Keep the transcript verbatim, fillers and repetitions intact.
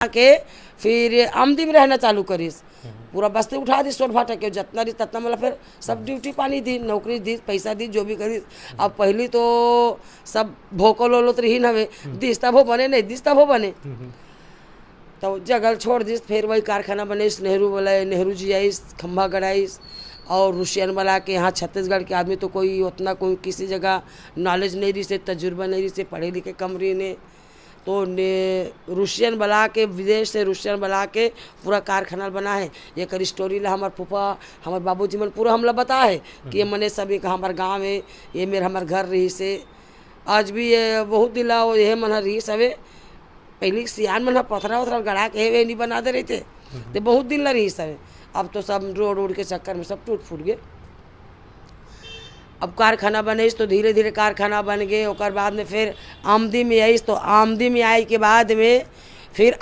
के फिर ये आमदी में रहना चालू करिस। पूरा बस्ती उठा दिस, सोट भाटा के जतना रहिस ततना, मतलब फिर सब ड्यूटी पानी दी, नौकरी दी, पैसा दी, जो भी करिस। अब पहली तो सब भोकल ओलो तो रही हवे, दिस तभो बने, नहीं दिस तभो बने। तो जगह छोड़ दिस, फिर वही कारखाना बने, नेहरू बोले, नेहरू जी आइस, खंभा गड़ाइस। और रूसियन वाला के यहाँ छत्तीसगढ़ के आदमी तो कोई उतना, कोई किसी जगह नॉलेज नहीं रहिसे, तजुर्बा नहीं रहिसे, पढ़े लिखे कम रहिन। तो ने रूसियन वाला के, विदेश से रूसियन वाला के पूरा कारखाना बना है। एकर स्टोरी ला हमर फूफा, हमर बाबूजी मन पूरा हमला बता है कि ये मने सब एक हमर गाँव है, ये मेर हमर घर रहिसे। आज भी ये बहुत दिन ला ये मन ह रहिस हवे। पहली सियान मन ह पथरा वथरा गड़ा के हेवे नहीं बना दे रहिथे, ते बहुत दिन ला रहिस हवे। अब तो सब रोड वोड के चक्कर में सब टूट फूट गए। अब कारखाना बनिस तो धीरे धीरे कारखाना बन गए। ओकर बाद में फिर आमदी में आइस, तो आमदी में आए के बाद में फिर